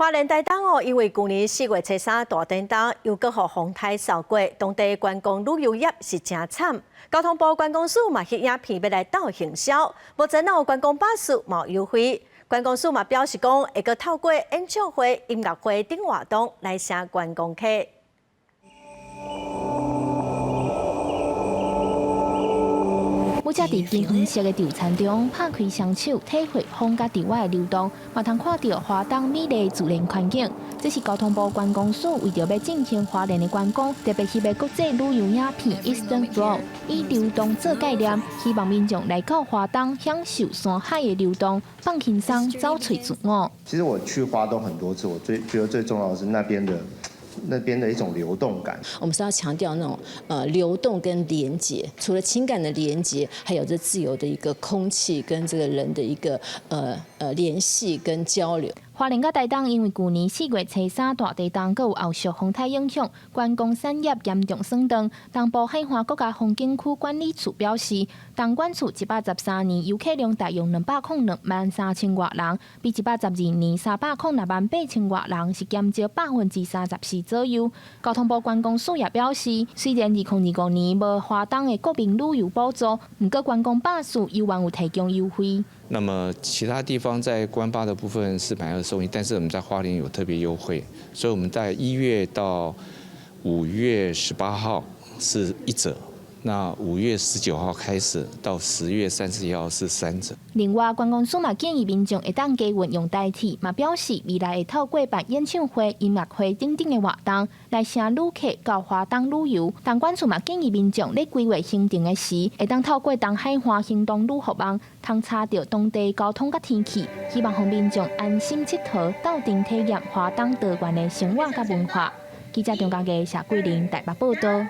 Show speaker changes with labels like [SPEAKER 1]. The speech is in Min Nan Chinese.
[SPEAKER 1] 花蓮台東哦，因為舊年4月初三大電動，又閣予風颱掃過，當地觀光旅遊業是誠慘。交通部觀光署嘛翕影片欲來鬥行銷，目前哦觀光巴士嘛有優惠。觀光署嘛表示講，會閣透過演唱會、音樂會等活動來吸觀光客。
[SPEAKER 2] 舞者佇金黃色的稻田中拍開雙手，體會風佮稻仔的流動，嘛通看著花東美麗自然環境。這是交通部觀光署為著欲振興花蓮的觀光，特別翕的國際旅遊影片《Eastern Flow》，以流動做概念，希望民眾來到花東享受山海的流動，放輕鬆，走揣自我。
[SPEAKER 3] 其實我去花東很多次，我最覺得最重要的是那邊的一種流動感。
[SPEAKER 4] 我們是要強調那種流動跟連結，除了情感的連結，還有這自由的一個空氣跟這個人的一個聯繫跟交流。
[SPEAKER 2] 花蓮佮台東因為舊年4月初三大地動，閣有後續風颱影響，觀光產業嚴重損斷。東部海岸國家風景區管理處表示，東管處113年遊客量大約202萬3千外人，比112年306萬8千外人是減少34%左右。交通部觀光署也表示，雖然2025年無花東的國民旅遊補助，毋過觀光巴士猶原有提供優惠。
[SPEAKER 5] 那麼其他地方在觀巴的部分是買二送一，但是我們在花蓮有特別優惠，所以我們在1月到5月18號是一折，那5月19號開始到10月31號是三折。
[SPEAKER 2] 另外，觀光署嘛建議民眾會當加運用台鐵，嘛表示未來會透過辦演唱會、音樂會等等的活動來吸旅客到花東旅遊。東管處嘛建議民眾咧規劃行程的時，會當透過東海岸行動旅服網，通查著當地交通佮天氣，希望予民眾安心𨑨迌，鬥陣體驗花東多元的生活佮文化。記者張家傑、謝桂玲台北報道。